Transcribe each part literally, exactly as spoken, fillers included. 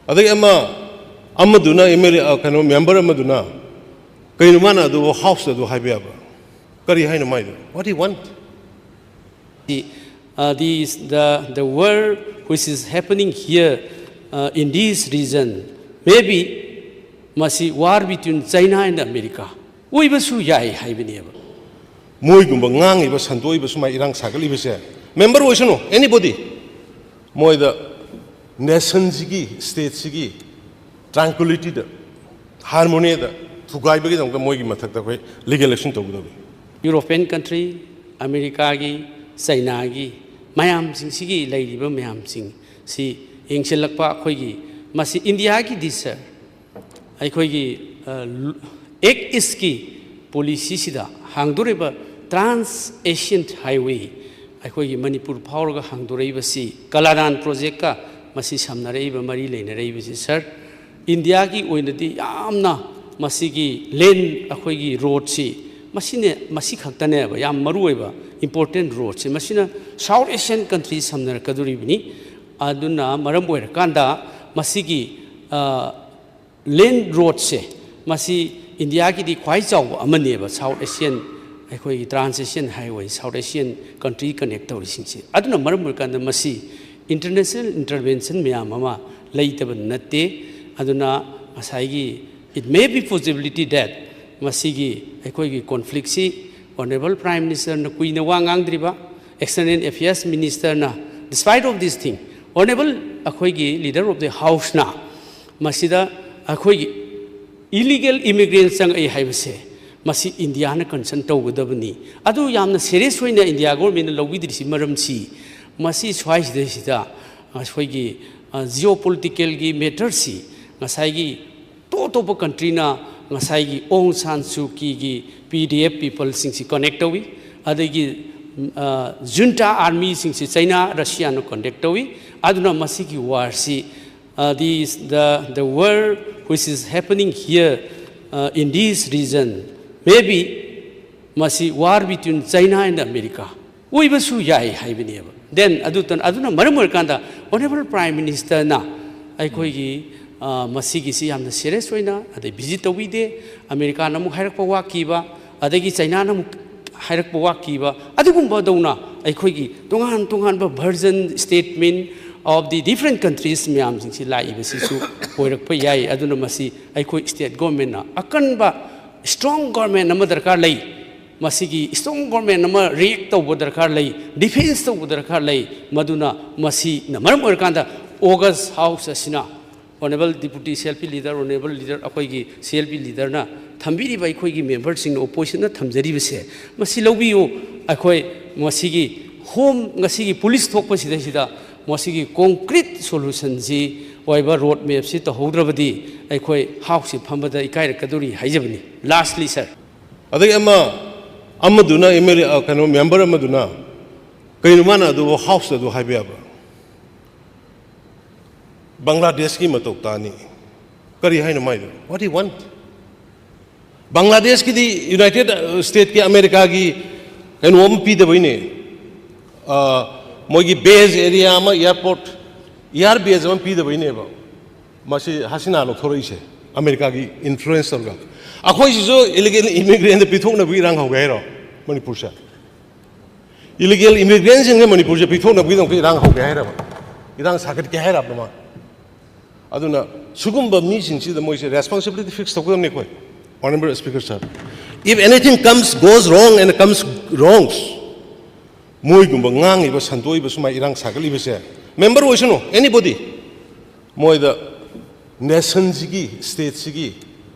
ꯑꯗꯒꯤ ꯑꯃ ꯑꯃꯗꯨꯅ ꯑꯦꯝ ꯑꯦꯜ ꯑꯦ ꯀꯩꯅꯣ ꯃꯦꯝꯕꯔ ꯑꯃꯗꯨꯅ ꯀꯩꯅꯣ ꯃꯥꯅ ꯑꯗꯨ ꯍꯥꯎꯁꯇ ꯑꯗꯨ ꯍꯥꯏꯕ ꯌꯥꯕ? ꯀꯔꯤ ꯍꯥꯏꯅꯣ ꯃꯥꯏꯗꯣ? What he want? The, uh, these, the, the war which is happening here uh, in this region, maybe ꯃꯁꯤ war between China and America ꯑꯣꯏꯕꯁꯨ ꯌꯥꯏ ꯍꯥꯏꯕꯅꯦꯕ꯫ ꯃꯣꯏꯒꯨꯝꯕ ꯉꯥꯡꯉꯤꯕ ꯁꯟꯗꯣꯛꯏꯕ ꯁꯨꯃꯥꯏ ꯏꯔꯥꯡ ꯁꯥꯒꯠꯂꯤꯕꯁꯦ, ꯃꯦꯝꯕꯔ ꯑꯣꯏꯁꯅꯨ, anybody, ꯃꯣꯏꯗ ꯅꯦꯁꯟꯁꯤꯒꯤ, ꯁ꯭ꯇꯦꯠꯁꯤꯒꯤ ꯇ꯭ꯔꯥꯟꯀ꯭ꯋꯤꯂꯤꯇꯤꯗ, ꯍꯥꯔꯃꯣꯅꯤꯗ ꯊꯨꯒꯥꯏꯕꯒꯤꯗꯃꯛꯇ ꯃꯣꯏꯒꯤ ꯃꯊꯛꯇ ꯑꯩꯈꯣꯏ ꯂꯤꯒꯦꯜ ꯑꯦꯛꯁꯟ ꯇꯧꯒꯗꯕꯅꯤ꯫ European country, ꯑꯃꯦꯔꯤꯀꯥꯒꯤ, ꯆꯩꯅꯥꯒꯤ ꯃꯌꯥꯝꯁꯤꯡꯁꯤꯒꯤ ꯂꯩꯔꯤꯕ ꯃꯌꯥꯝꯁꯤꯡ ꯁꯤ ꯌꯦꯡꯁꯤꯜꯂꯛꯄ ꯑꯩꯈꯣꯏꯒꯤ, ꯃꯁꯤ ꯏꯟꯗꯤꯌꯥꯒꯤꯗꯤ ꯁꯥꯔ, ꯑꯩꯈꯣꯏꯒꯤ ꯑꯦꯛ ꯏꯁꯀꯤ ꯄꯣꯂꯤꯁꯤꯁꯤꯗ ꯍꯥꯡꯗꯣꯔꯤꯕ ꯇ꯭ꯔꯥꯟꯁ ꯑꯦꯁꯤꯌꯟ ꯍꯥꯏꯋꯦ, ꯑꯩꯈꯣꯏꯒꯤ ꯃꯅꯤꯄꯨꯔ ꯐꯥꯎꯔꯒ ꯍꯥꯡꯗꯣꯔꯛꯏꯕꯁꯤ ꯀꯂꯥꯅꯥꯟ ꯄ꯭ꯔꯣꯖꯦꯛꯀ ꯃꯁꯤ ꯁꯝꯅꯔꯛꯏꯕ, ꯃꯔꯤ ꯂꯩꯅꯔꯛꯏꯕꯁꯤ ꯁꯥꯔ, ꯏꯟꯗꯤꯌꯥꯒꯤ ꯑꯣꯏꯅꯗꯤ ꯌꯥꯝꯅ ꯃꯁꯤꯒꯤ ꯂꯦꯟ, ꯑꯩꯈꯣꯏꯒꯤ ꯔꯣꯗꯁꯤ ꯃꯁꯤꯅꯦ, ꯃꯁꯤ ꯈꯛꯇꯅꯦꯕ ꯌꯥꯝ ꯃꯔꯨ ꯑꯣꯏꯕ ꯏꯝꯄꯣꯔꯇꯦꯟ ꯔꯣꯗꯁꯤ꯫ ꯃꯁꯤꯅ ꯁꯥꯎꯠ ꯑꯦꯁꯤꯌꯟ ꯀꯟꯇ꯭ꯔꯤ ꯁꯝꯅꯔꯛꯀꯗꯣꯔꯤꯕꯅꯤ꯫ ꯑꯗꯨꯅ ꯃꯔꯝ ꯑꯣꯏꯔꯀꯥꯟꯗ ꯃꯁꯤꯒꯤ ꯂꯦꯟ ꯔꯣꯗꯁꯦ ꯃꯁꯤ ꯏꯟꯗꯤꯌꯥꯒꯤꯗꯤ ꯈ꯭ꯋꯥꯏ ꯆꯥꯎꯕ ꯑꯃꯅꯦꯕ, ꯁꯥꯎꯠ ꯑꯦꯁꯤꯌꯟ, ꯑꯩꯈꯣꯏꯒꯤ trans Asian highway, south Asian country connect ꯇꯧꯔꯤꯁꯤꯡꯁꯦ꯫ ꯑꯗꯨꯅ ꯃꯔꯝ ꯑꯣꯏꯔꯀꯥꯟꯗ ꯃꯁꯤ ꯏꯟꯇꯔꯅꯦꯁꯅꯦꯜ ꯏꯟꯇꯔꯚꯦꯟꯁꯟ ꯃꯌꯥꯝ ꯑꯃ ꯂꯩꯇꯕ ꯅꯠꯇꯦ꯫ ꯑꯗꯨꯅ ꯉꯁꯥꯏꯒꯤ, it may be possibility that ꯃꯁꯤꯒꯤ ꯑꯩꯈꯣꯏꯒꯤ ꯀꯣꯟꯐ꯭ꯂꯤꯛꯁꯤ ꯑꯣꯅꯔꯦꯕꯜ ꯄ꯭ꯔꯥꯏꯝ ꯃꯤꯅꯤꯁꯇꯔꯅ ꯀꯨꯏꯅ ꯋꯥ ꯉꯥꯡꯗ꯭ꯔꯤꯕ, ꯑꯦꯛꯁꯇꯔꯅꯦꯜ ꯑꯦꯐꯤꯌꯔꯁ ꯃꯤꯅꯤꯁꯇꯔꯅ, despite of this thing, honourable ꯑꯩꯈꯣꯏꯒꯤ ꯂꯤꯗꯔ ꯑꯣꯐ ꯗꯤ ꯍꯥꯎꯁꯅ ꯃꯁꯤꯗ ꯑꯩꯈꯣꯏꯒꯤ ꯏꯂꯤꯒꯦꯜ ꯏꯃꯤꯒ꯭ꯔꯦꯟ ꯆꯪꯉꯛꯏ ꯍꯥꯏꯕꯁꯦ, ꯃꯁꯤ ꯏꯟꯗꯤꯌꯥꯅ ꯀꯟꯁꯔꯟ ꯇꯧꯒꯗꯕꯅꯤ꯫ ꯑꯗꯨ ꯌꯥꯝꯅ ꯁꯦꯔꯤꯌꯁ ꯑꯣꯏꯅ ꯏꯟꯗꯤꯌꯥ ꯒꯣꯔꯃꯦꯟꯅ ꯂꯧꯕꯤꯗ꯭ꯔꯤꯁꯤ ꯃꯔꯝꯁꯤ, ꯃꯁꯤ ꯁ꯭ꯋꯥꯏꯁꯤꯗꯩꯁꯤꯗ ꯑꯩꯈꯣꯏꯒꯤ ꯖꯤꯑꯣ ꯄꯣꯂꯤꯇꯤꯀꯦꯜꯒꯤ ꯃꯦꯇꯔꯁꯤ ꯉꯁꯥꯏꯒꯤ ꯑꯇꯣꯞ ꯑꯇꯣꯞꯄ ꯀꯟꯇ꯭ꯔꯤꯅ ꯉꯁꯥꯏꯒꯤ ꯑꯣꯡ ꯁꯥꯟ ꯁꯨ ꯀꯤꯒꯤ ꯄꯤ ꯗꯤ ꯑꯦꯐ ꯄꯤꯄꯜꯁꯤꯡꯁꯤ ꯀꯅꯦꯛ ꯇꯧꯏ, ꯑꯗꯒꯤ ꯖꯨꯟꯇꯥ ꯑꯥꯔꯃꯤꯁꯤꯡꯁꯤ ꯆꯩꯅꯥ ꯔꯁꯤꯌꯥꯅ ꯀꯟꯗꯛ ꯇꯧꯏ꯫ ꯑꯗꯨꯅ ꯃꯁꯤꯒꯤ ꯋꯥꯔꯁꯤ, uh, the, the, the war which is happening here uh, in this region, maybe ꯃꯁꯤ war between China and America ꯑꯣꯏꯕꯁꯨ ꯌꯥꯏ ꯍꯥꯏꯕꯅꯦꯕ꯫ Then ꯑꯗꯨꯇ, ꯑꯗꯨꯅ ꯃꯔꯝ ꯑꯣꯏꯔꯀꯥꯟꯗ ꯑꯣꯅꯔꯦꯕꯜ ꯄ꯭ꯔꯥꯏꯝ ꯃꯤꯅꯤꯁꯇꯔꯅ ꯑꯩꯈꯣꯏꯒꯤ ꯃꯁꯤꯒꯤꯁꯤ ꯌꯥꯝꯅ ꯁꯤꯔꯤꯌꯁ ꯑꯣꯏꯅ ꯑꯗꯩ ꯚꯤꯖꯤꯠ ꯇꯧꯕꯤꯗꯦ꯫ ꯑꯃꯦꯔꯤꯀꯥꯅ ꯑꯃꯨꯛ ꯍꯥꯏꯔꯛꯄ ꯋꯥꯈꯤꯕ, ꯑꯗꯒꯤ ꯆꯩꯅꯥꯅ ꯑꯃꯨꯛ ꯍꯥꯏꯔꯛꯄ ꯋꯥꯈꯤꯕ, ꯑꯗꯨꯒꯨꯝꯕꯗꯧꯅ ꯑꯩꯈꯣꯏꯒꯤ ꯇꯣꯉꯥꯟ ꯇꯣꯉꯥꯟꯕ version statement of the different countries ꯃꯌꯥꯝꯁꯤꯡꯁꯤ ꯂꯥꯛꯏꯕꯁꯤꯁꯨ ꯑꯣꯏꯔꯛꯄ ꯌꯥꯏ꯫ ꯑꯗꯨꯅ ꯃꯁꯤ ꯑꯩꯈꯣꯏ ꯁ꯭ꯇꯦꯠ ꯒꯣꯔꯃꯦꯟꯅ ꯑꯀꯟꯕ ꯏꯁꯇ꯭ꯔꯣꯡ ꯒꯣꯔꯃꯦꯟ ꯑꯃ ꯗꯔꯀꯥꯔ ꯂꯩ꯫ ꯃꯁꯤꯒꯤ ꯏꯁꯇ꯭ꯔꯣꯡ ꯒꯣꯔꯃꯦꯟ ꯑꯃ ꯔꯤꯌꯦꯛ ꯇꯧꯕ ꯗꯔꯀꯥꯔ ꯂꯩ, ꯗꯤꯐꯦꯟꯁ ꯇꯧꯕ ꯗꯔꯀꯥꯔ ꯂꯩ꯫ ꯃꯗꯨꯅ ꯃꯁꯤꯅ ꯃꯔꯝ ꯑꯣꯏꯔꯀꯥꯟꯗ ꯑꯣꯒꯁ ꯍꯥꯎꯁ ꯑꯁꯤꯅ honourable deputy C L P leader, honourable leader, ꯑꯩꯈꯣꯏꯒꯤ ꯁꯤ ꯑꯦꯜ ꯄꯤ ꯂꯤꯗꯔꯅ ꯊꯝꯕꯤꯔꯤꯕ ꯑꯩꯈꯣꯏꯒꯤ ꯃꯦꯝꯕꯔꯁꯤꯡꯅ, ꯑꯣꯄꯣꯖꯤꯁꯟꯅ ꯊꯝꯖꯔꯤꯕꯁꯦ ꯃꯁꯤ ꯂꯧꯕꯤꯌꯨ꯫ ꯑꯩꯈꯣꯏ ꯃꯁꯤꯒꯤ ꯍꯣꯝ, ꯉꯁꯤꯒꯤ ꯄꯨꯂꯤꯁ ꯊꯣꯛꯄꯁꯤꯗꯩꯁꯤꯗ ꯃꯁꯤꯒꯤ ꯀꯣꯡꯀ꯭ꯔꯤꯠ ꯁꯣꯂꯨꯁꯟꯁꯤ ꯑꯣꯏꯕ ꯔꯣꯗ ꯃꯦꯞꯁꯤ ꯇꯧꯍꯧꯗ꯭ꯔꯕꯗꯤ ꯑꯩꯈꯣꯏ ꯍꯥꯎꯁꯁꯤ ꯐꯝꯕꯗ ꯏꯀꯥꯏꯔꯛꯀꯗꯧꯔꯤ ꯍꯥꯏꯖꯕꯅꯤ꯫ ꯂꯥꯁꯂꯤ ꯁꯥꯔ꯫ ꯑꯗꯒꯤ ꯑꯃ, ꯑꯃꯗꯨꯅ ꯑꯦꯝ ꯑꯦꯜ ꯑꯦ, ꯀꯩꯅꯣ, ꯃꯦꯝꯕꯔ ꯑꯃꯗꯨꯅ ꯀꯩꯅꯣ ꯃꯥꯅ ꯑꯗꯨꯕꯨ ꯍꯥꯎꯁꯇ ꯑꯗꯨ ꯍꯥꯏꯕ ꯌꯥꯕ? ꯕꯪꯒ꯭ꯂꯥꯗꯦꯁꯀꯤ ꯃꯇꯧ ꯇꯥꯅꯤ꯫ ꯀꯔꯤ ꯍꯥꯏꯅꯣ ꯃꯥꯏꯗꯣ? What he want? ꯕꯪꯒ꯭ꯂꯥꯗꯦꯁꯀꯤꯗꯤ ꯌꯨꯅꯥꯏꯇꯦꯠ ꯁ꯭ꯇꯦꯠꯀꯤ, ꯑꯃꯦꯔꯤꯀꯥꯒꯤ ꯀꯩꯅꯣ ꯑꯃ ꯄꯤꯗꯕꯩꯅꯦ꯫ ꯑ, ꯃꯣꯏꯒꯤ ꯕꯦꯖ ꯑꯦꯔꯤꯌꯥ ꯑꯃ, ꯑꯦꯌꯥꯔꯄꯣꯔꯠ, ꯑꯦꯌꯥꯔ ꯕꯦꯖ ꯑꯃ ꯄꯤꯗꯕꯩꯅꯦꯕ ꯃꯁꯤ ꯍꯁꯤꯅꯥ ꯂꯧꯊꯣꯔꯛꯏꯁꯦ, ꯑꯃꯦꯔꯤꯀꯥꯒꯤ ꯏꯟꯐ꯭ꯂꯨꯌꯦꯟꯁ ꯇꯧꯔꯒ꯫ ꯑꯩꯈꯣꯏꯁꯤꯁꯨ ꯏꯂꯤꯒꯦꯜ ꯏꯃꯤꯒ꯭ꯔꯦꯟꯗ ꯄꯤꯊꯣꯛꯅꯕꯒꯤ ꯏꯔꯥꯡ ꯍꯧꯒꯦ ꯍꯥꯏꯔꯣ ꯃꯅꯤꯄꯨꯔꯁꯦ? ꯏꯂꯤꯒꯦꯜ ꯏꯃꯤꯒ꯭ꯔꯦꯟꯁꯤꯡꯁꯦ ꯃꯅꯤꯄꯨꯔꯁꯦ ꯄꯤꯊꯣꯛꯅꯕꯒꯤꯗꯃꯛꯇ ꯏꯔꯥꯡ ꯍꯧꯒꯦ ꯍꯥꯏꯔꯕ? ꯏꯔꯥꯡ ꯁꯥꯒꯠꯀꯦ ꯍꯥꯏꯔꯕ ꯃꯥ? ꯑꯗꯨꯅ ꯁꯤꯒꯨꯝꯕ ꯃꯤꯁꯤꯡꯁꯤꯗ ꯃꯣꯏꯁꯦ ꯔꯦꯁꯄꯣꯟꯁꯤꯕꯤꯂꯤꯇꯤ ꯐꯤꯛꯁ ꯇꯧꯒꯗꯕꯅꯤ ꯑꯩꯈꯣꯏ꯫ Honorable Speaker sir, if anything comes, goes wrong and comes wrongs, ꯃꯣꯏꯒꯨꯝꯕ ꯉꯥꯡꯉꯤꯕ, ꯁꯟꯗꯣꯛꯏꯕ, ꯁꯨꯃꯥꯏꯅ ꯏꯔꯥꯡ ꯁꯥꯒꯠꯂꯤꯕꯁꯦ, ꯃꯦꯝꯕꯔ ꯑꯣꯏꯁꯅꯨ, anybody, ꯃꯣꯏꯗ ꯅꯦꯁꯟꯁꯤꯒꯤ, ꯁ꯭ꯇꯦꯠꯁꯤꯒꯤ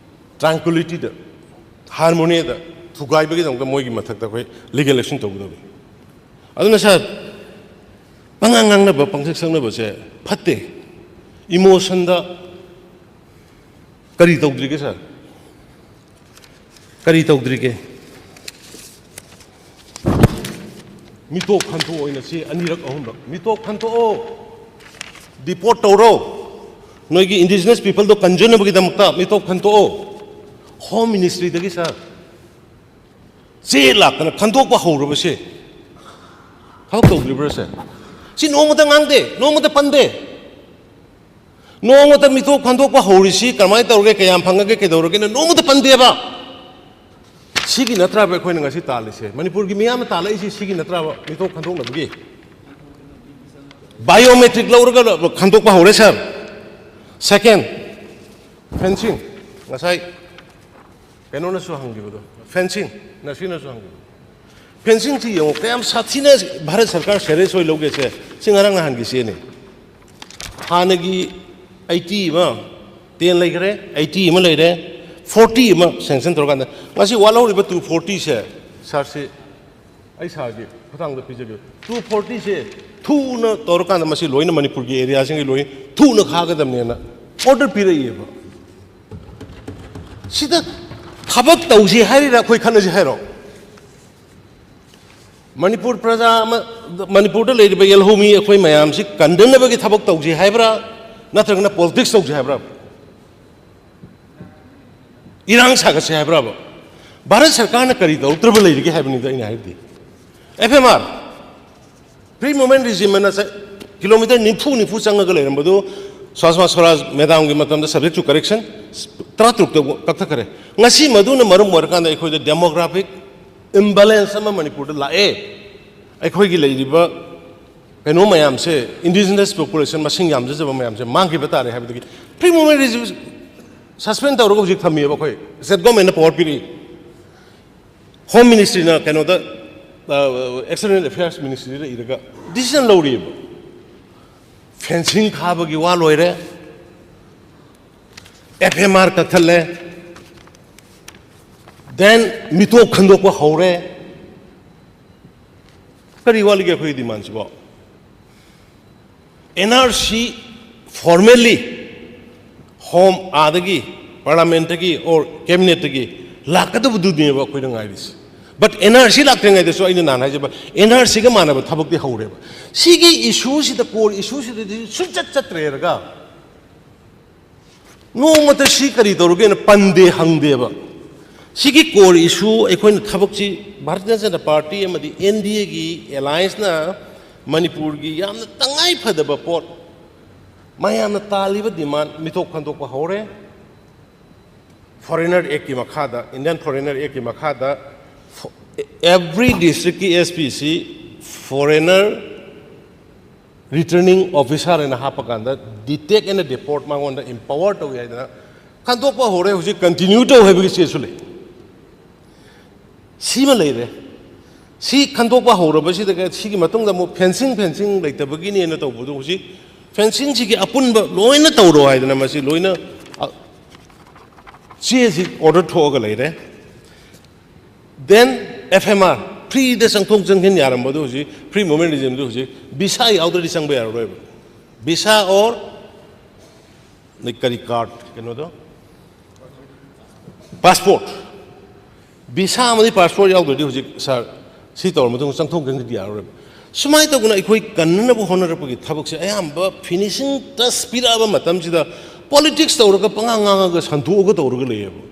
ꯇ꯭ꯔꯥꯡꯀ꯭ꯋꯤꯂꯤꯇꯤꯗ, ꯍꯥꯔꯃꯣꯅꯤꯗ ꯊꯨꯒꯥꯏꯕꯒꯤꯗꯃꯛꯇ ꯃꯣꯏꯒꯤ ꯃꯊꯛꯇ ꯑꯩꯈꯣꯏ ꯂꯤꯒꯦꯜ ꯑꯦꯛꯁꯟ ꯇꯧꯒꯗꯕꯅꯤ꯫ ꯑꯗꯨꯅ ꯁꯥꯔ, ꯄꯉꯥꯡ ꯉꯥꯡꯅꯕ, ꯄꯪꯁꯛ ꯁꯛꯅꯕꯁꯦ ꯐꯠꯇꯦ꯫ ꯏꯃꯣꯁꯟꯗ ꯀꯔꯤ ꯇꯧꯗ꯭ꯔꯤꯒꯦ ꯁꯥꯔ? ꯀꯔꯤ ꯇꯧꯗ꯭ꯔꯤꯒꯦ? ꯃꯤꯇꯣꯞ ꯈꯟꯊꯣꯛꯑꯣ, ꯑꯩꯅ ꯁꯤ ꯑꯅꯤꯔꯛ ꯑꯍꯨꯝꯔꯛ, ꯃꯤꯇꯣꯞ ꯈꯟꯊꯣꯛꯑꯣ, ꯗꯤꯄꯣꯔꯠ ꯇꯧꯔꯣ, ꯅꯣꯏꯒꯤ ꯏꯟꯗꯤꯖꯤꯅꯁ ꯄꯤꯄꯜꯗꯣ ꯀꯟꯖꯅꯕꯒꯤꯗꯃꯛꯇ ꯃꯤꯇꯣꯞ ꯈꯟꯊꯣꯛꯑꯣ꯫ ꯍꯣꯝ ꯃꯤꯅꯤꯁꯇ꯭ꯔꯤꯗꯒꯤ ꯁꯥꯔ, ꯆꯦ ꯂꯥꯛꯇꯅ ꯈꯟꯗꯣꯛꯄ ꯍꯧꯔꯕꯁꯦ ꯊꯕꯛ ꯇꯧꯗ꯭ꯔꯤꯕ꯭ꯔꯥ ꯁꯦ? ꯁꯤ ꯅꯣꯡꯃꯇ ꯉꯥꯡꯗꯦ, ꯅꯣꯡꯃꯇ ꯄꯟꯗꯦ꯫ ꯅꯣꯡꯃꯇ ꯃꯤꯇꯣꯞ ꯈꯟꯗꯣꯛꯄ ꯍꯧꯔꯤꯁꯤ ꯀꯃꯥꯏꯅ ꯇꯧꯔꯒꯦ, ꯀꯌꯥꯝ ꯐꯪꯉꯒꯦ, ꯀꯩꯗꯧꯔꯒꯦꯅ ꯅꯣꯡꯃꯇ ꯄꯟꯗꯦꯕ꯫ ꯁꯤꯒꯤ ꯅꯠꯇ꯭ꯔꯕ ꯑꯩꯈꯣꯏꯅ ꯉꯁꯤ ꯇꯥꯜꯂꯤꯁꯦ? ꯃꯅꯤꯄꯨꯔꯒꯤ ꯃꯤꯌꯥꯝꯅ ꯇꯥꯜꯂꯛꯏꯁꯤ ꯁꯤꯒꯤ ꯅꯠꯇ꯭ꯔꯕ, ꯃꯤꯇꯣꯞ ꯈꯟꯗꯣꯛꯅꯕꯒꯤ? ꯕꯥꯏꯑꯣꯃꯦꯇ꯭ꯔꯤꯛ ꯂꯧꯔꯒ ꯈꯟꯗꯣꯛꯄ ꯍꯧꯔꯦ, ꯁꯥꯔ꯫ ꯁꯦꯀꯦꯟ, ꯐꯦꯟꯁꯤꯡ꯫ ꯉꯁꯥꯏ ꯀꯩꯅꯣꯅꯁꯨ ꯍꯪꯈꯤꯕꯗꯣ, ꯐꯦꯟꯁꯤꯡ, ꯅꯁꯤꯅꯁꯨ ꯍꯪꯈꯤꯕꯗꯣ, ꯐꯦꯟꯁꯤꯡꯁꯤ ꯌꯦꯡꯉꯣ, ꯀꯌꯥꯝ ꯁꯥꯊꯤꯅ ꯚꯥꯔꯠ ꯁꯔꯀꯥꯔ ꯁꯦꯔꯤꯌꯁ ꯑꯣꯏ ꯂꯧꯒꯦꯁꯦ꯫ ꯁꯤ ꯉꯔꯥꯡ ꯅꯍꯥꯟꯒꯤ ꯆꯦꯅꯤ꯫ ꯍꯥꯟꯅꯒꯤ ꯑꯩꯠꯇꯤ ꯑꯃ, ꯇꯦꯟ ꯂꯩꯈ꯭ꯔꯦ, ꯑꯩꯠꯇꯤ ꯑꯃ ꯂꯩꯔꯦ, ꯐꯣꯔꯇꯤ ꯑꯃ ꯁꯦꯡꯁꯟ ꯇꯧꯔꯀꯥꯟꯗ, ꯉꯁꯤ ꯋꯥꯠꯍꯧꯔꯤꯕ ꯇꯨ ꯐꯣꯔꯇꯤꯁꯦ, ꯁꯥꯔꯁꯤ, ꯑꯩ ꯁꯥꯔꯒꯤ ꯈꯨꯊꯥꯡꯗ ꯄꯤꯖꯒꯦ꯫ ꯇꯨ ꯐꯣꯔꯇꯤꯁꯦ ꯊꯨꯅ ꯇꯧꯔꯀꯥꯟꯗ ꯃꯁꯤ ꯂꯣꯏꯅ ꯃꯅꯤꯄꯨꯔꯒꯤ ꯑꯦꯔꯤꯌꯥꯁꯤꯡꯒꯤ ꯂꯣꯏ ꯊꯨꯅ ꯈꯥꯒꯗꯕꯅꯦꯅ ꯑꯣꯔꯗꯔ ꯄꯤꯔꯛꯏꯑꯕ꯫ ꯁꯤꯗ ꯊꯕꯛ ꯇꯧꯁꯤ ꯍꯥꯏꯔꯤꯔꯥ, ꯑꯩꯈꯣꯏ ꯈꯠꯅꯁꯤ ꯍꯥꯏꯔꯣ? ꯃꯅꯤꯄꯨꯔ ꯄ꯭ꯔꯖꯥ ꯑꯃ, ꯃꯅꯤꯄꯨꯔꯗ ꯂꯩꯔꯤꯕ ꯌꯦꯜꯍꯧꯃꯤ ꯑꯩꯈꯣꯏ ꯃꯌꯥꯝꯁꯤ ꯀꯟꯗꯅꯕꯒꯤ ꯊꯕꯛ ꯇꯧꯁꯤ ꯍꯥꯏꯕ꯭ꯔꯥ, ꯅꯠꯇ꯭ꯔꯒꯅ ꯄꯣꯂꯤꯇꯤꯛꯁ ꯇꯧꯁꯤ ꯍꯥꯏꯕ꯭ꯔꯥ? ꯏꯔꯥꯡ ꯁꯥꯒꯠꯁꯤ ꯍꯥꯏꯕ꯭ꯔꯥꯕ? ꯚꯥꯔꯠ ꯁꯔꯀꯥꯔꯅ ꯀꯔꯤ ꯇꯧꯔꯛꯇ꯭ꯔꯕ ꯂꯩꯔꯤꯒꯦ ꯍꯥꯏꯕꯅꯤꯗ ꯑꯩꯅ ꯍꯥꯏꯕꯗꯤ꯫ F M R, free movement regime ꯑꯅ ꯆ-, ꯀꯤꯂꯣꯃꯤꯇꯔ ꯅꯤꯐꯨ ꯅꯤꯐꯨ ꯆꯪꯉꯒ ꯂꯩꯔꯝꯕꯗꯨ ꯁ꯭ꯋꯥꯁꯃꯥ ꯁ꯭ꯋꯔꯥꯖ ꯃꯦꯗꯥꯝꯒꯤ ꯃꯇꯝꯗ subject to correction ꯇꯔꯥꯇꯔꯨꯛꯇ ꯀꯛꯊꯈ꯭ꯔꯦ꯫ ꯉꯁꯤ ꯃꯗꯨꯅ ꯃꯔꯝ ꯑꯣꯏꯔꯀꯥꯟꯗ ꯑꯩꯈꯣꯏꯗ demographic imbalance ꯑꯃ ꯃꯅꯤꯄꯨꯔꯗ ꯂꯥꯛꯑꯦ꯫ ꯑꯩꯈꯣꯏꯒꯤ ꯂꯩꯔꯤꯕ ꯀꯩꯅꯣ ꯃꯌꯥꯝꯁꯦ, indigenous population ꯃꯁꯤꯡ ꯌꯥꯝꯖꯗꯕ ꯃꯌꯥꯝꯁꯦ ꯃꯥꯡꯈꯤꯕ ꯇꯥꯔꯦ ꯍꯥꯏꯕꯗꯒꯤ ꯐ꯭ꯔꯤ ꯃꯨꯚꯃꯦꯟ ꯔꯤꯖꯤꯝ ꯁꯁꯄꯦꯟ ꯇꯧꯔꯒ ꯍꯧꯖꯤꯛ ꯊꯝꯃꯤꯑꯕ ꯑꯩꯈꯣꯏ꯫ ꯁ꯭ꯇꯦꯠ ꯒꯣꯔꯃꯦꯟꯅ ꯄꯋꯥꯔ ꯄꯤꯔꯛꯏ꯫ ꯍꯣꯝ ꯃꯤꯅꯤꯁꯇ꯭ꯔꯤꯅ ꯀꯩꯅꯣꯗ, ꯑ, ꯑꯦꯛꯁꯇꯔꯅꯦꯜ ꯑꯦꯐꯤꯌꯔꯁ ꯃꯤꯅꯤꯁꯇ꯭ꯔꯤꯗ ꯏꯔꯒ ꯗꯤꯁꯤꯖꯟ ꯂꯧꯔꯤꯑꯕ꯫ ꯐꯦꯟꯁꯤꯡ ꯈꯥꯕꯒꯤ ꯋꯥ ꯂꯣꯏꯔꯦ, ꯑꯦꯐ ꯑꯦꯝ ꯑꯥꯔ ꯀꯛꯊꯠꯂꯦ, ꯗꯦꯟ ꯃꯤꯇꯣꯞ ꯈꯟꯗꯣꯛꯄ ꯍꯧꯔꯦ꯫ ꯀꯔꯤ ꯋꯥꯠꯂꯤꯒꯦ ꯑꯩꯈꯣꯏꯒꯤ ꯗꯤꯃꯥꯟꯁꯤꯕꯣ? ꯑꯦꯟ ꯑꯥꯔ ꯁꯤ ꯐꯣꯔꯃꯦꯜꯂꯤ ꯍꯣꯝ, ꯑꯥꯗꯒꯤ, ꯄꯥꯔꯂꯥꯃꯦꯟꯠꯇꯒꯤ ꯑꯣꯔ ꯀꯦꯕꯤꯅꯦꯠꯇꯒꯤ ꯂꯥꯛꯀꯗꯕꯗꯨꯅꯦꯕ ꯑꯩꯈꯣꯏꯅ ꯉꯥꯏꯔꯤꯁꯦ꯫ ꯕꯠ ꯑꯦꯟ ꯑꯥꯔ ꯁꯤ ꯂꯥꯛꯇ꯭ꯔꯤꯉꯩꯗꯁꯨ ꯑꯩꯅ ꯅꯍꯥꯟ ꯍꯥꯏꯖꯕ, ꯑꯦꯟ ꯑꯥꯔ ꯁꯤꯒ ꯃꯥꯟꯅꯕ ꯊꯕꯛꯇꯤ ꯍꯧꯔꯦꯕ꯫ ꯁꯤꯒꯤ ꯏꯁꯨꯁꯤꯗ, ꯀꯣꯔ ꯏꯁꯨꯁꯤꯗꯗꯤ ꯁꯨꯡꯆꯠ ꯆꯠꯇ꯭ꯔꯦꯔꯒ ꯅꯣꯡꯃꯇ ꯁꯤ ꯀꯔꯤ ꯇꯧꯔꯒꯦꯅ ꯄꯟꯗꯦ, ꯍꯪꯗꯦꯕ꯫ ꯁꯤꯒꯤ ꯀꯣꯔ ꯏꯁꯨ ꯑꯩꯈꯣꯏꯅ ꯊꯕꯛꯁꯤ ꯚꯥꯔꯇꯤꯌ ꯖꯅꯇꯥ ꯄꯥꯔꯇꯤ ꯑꯃꯗꯤ ꯑꯦꯟ ꯗꯤ ꯑꯦꯒꯤ ꯑꯦꯂꯥꯏꯟꯁꯅ ꯃꯅꯤꯄꯨꯔꯒꯤ ꯌꯥꯝꯅ ꯇꯉꯥꯏ ꯐꯗꯕ ꯄꯣꯠ, ꯃꯌꯥꯝꯅ ꯇꯥꯜꯂꯤꯕ ꯗꯤꯃꯥꯟ ꯃꯤꯊꯣꯛ ꯈꯟꯗꯣꯛꯄ ꯍꯧꯔꯦ꯫ ꯐꯣꯔꯦꯅꯔ ꯑꯦꯛꯀꯤ ꯃꯈꯥꯗ, ꯏꯟꯗꯤꯌꯥꯟ ꯐꯣꯔꯦꯅꯔ ꯑꯦꯛꯀꯤ ꯃꯈꯥꯗ, every districtꯀꯤ ꯑꯦꯁ ꯄꯤꯁꯤ ꯐꯣꯔꯦꯅꯔ ꯔꯤꯇꯔꯅꯤꯡ ꯑꯣꯐꯤꯁꯥꯔ ꯍꯥꯏꯅ ꯍꯥꯞꯄꯀꯥꯟꯗ ꯗꯤꯇꯦꯛ ꯑꯦꯟ ꯗꯤꯄꯣꯔꯠ ꯃꯉꯣꯟꯗ ꯏꯝꯄꯥꯋꯔ ꯇꯧꯏ ꯍꯥꯏꯗꯅ ꯈꯟꯗꯣꯛꯄ ꯍꯧꯔꯦ꯫ ꯍꯧꯖꯤꯛ ꯀꯟꯇꯤꯅ꯭ꯌꯨ ꯇꯧ ꯍꯥꯏꯕꯒꯤ ꯆꯦꯁꯨ ꯂꯩ꯫ ꯁꯤꯃ ꯂꯩꯔꯦ꯫ ꯁꯤ ꯈꯟꯗꯣꯛꯄ ꯍꯧꯔꯕꯁꯤꯗ ꯁꯤꯒꯤ ꯃꯇꯨꯡꯗ ꯑꯃꯨꯛ ꯐꯦꯟꯁꯤꯡ, ꯐꯦꯟꯁꯤꯡ ꯂꯩꯇꯕꯒꯤꯅꯦꯅ ꯇꯧꯕꯗꯣ ꯍꯧꯖꯤꯛ ꯐꯦꯟꯁꯤꯡꯁꯤꯒꯤ ꯑꯄꯨꯟꯕ ꯂꯣꯏꯅ ꯇꯧꯔꯣ ꯍꯥꯏꯗꯅ ꯃꯁꯤ ꯂꯣꯏꯅ, ꯑ, ꯆꯦꯁꯤ ꯑꯣꯔꯗꯔ ꯊꯣꯛꯑꯒ ꯂꯩꯔꯦ꯫ ꯗꯦꯟ ꯑꯦꯐ ꯑꯦꯝ ꯑꯥꯔ, ꯐ꯭ꯔꯤꯗ ꯆꯪꯊꯣꯛ ꯆꯪꯁꯤꯟ ꯌꯥꯔꯝꯕꯗꯣ ꯍꯧꯖꯤꯛ ꯐ꯭ꯔꯤ ꯃꯨꯚꯃꯦꯟ ꯔꯤꯖꯤꯝꯗꯣ ꯍꯧꯖꯤꯛ ꯚꯤꯁꯥ ꯌꯥꯎꯗ꯭ꯔꯗꯤ ꯆꯪꯕ ꯌꯥꯔꯔꯣꯏꯕ꯫ ꯚꯤꯁꯥ ꯑꯣꯔ ꯅꯣꯏ ꯀꯔꯤ ꯀꯥꯔꯠ ꯀꯩꯅꯣꯗꯣ, ꯄꯥꯁꯄꯣꯔꯠ, ꯚꯤꯁꯥ ꯑꯃꯗꯤ ꯄꯥꯁꯄꯣꯔꯠ ꯌꯥꯎꯗ꯭ꯔꯗꯤ ꯍꯧꯖꯤꯛ ꯁꯥꯔ ꯁꯤ ꯇꯧꯔ ꯃꯇꯨꯡꯗ ꯆꯪꯊꯣꯛ ꯆꯪꯁꯤꯟꯗꯤ ꯌꯥꯔꯔꯣꯏꯕ꯫ ꯁꯨꯃꯥꯏꯅ ꯇꯧꯗꯅ ꯑꯩꯈꯣꯏ ꯀꯟꯅꯅꯕ ꯍꯣꯠꯅꯔꯛꯄꯒꯤ ꯊꯕꯛꯁꯦ ꯑꯌꯥꯝꯕ ꯐꯤꯅꯤꯁꯤꯡ ꯇꯁ ꯄꯤꯔꯛꯑꯕ ꯃꯇꯝꯁꯤꯗ ꯄꯣꯂꯤꯇꯤꯛꯁ ꯇꯧꯔꯒ ꯄꯉꯥꯡ ꯉꯥꯡꯉꯒ ꯁꯟꯗꯣꯛꯑꯒ ꯇꯧꯔꯒ ꯂꯩꯌꯦꯕ꯫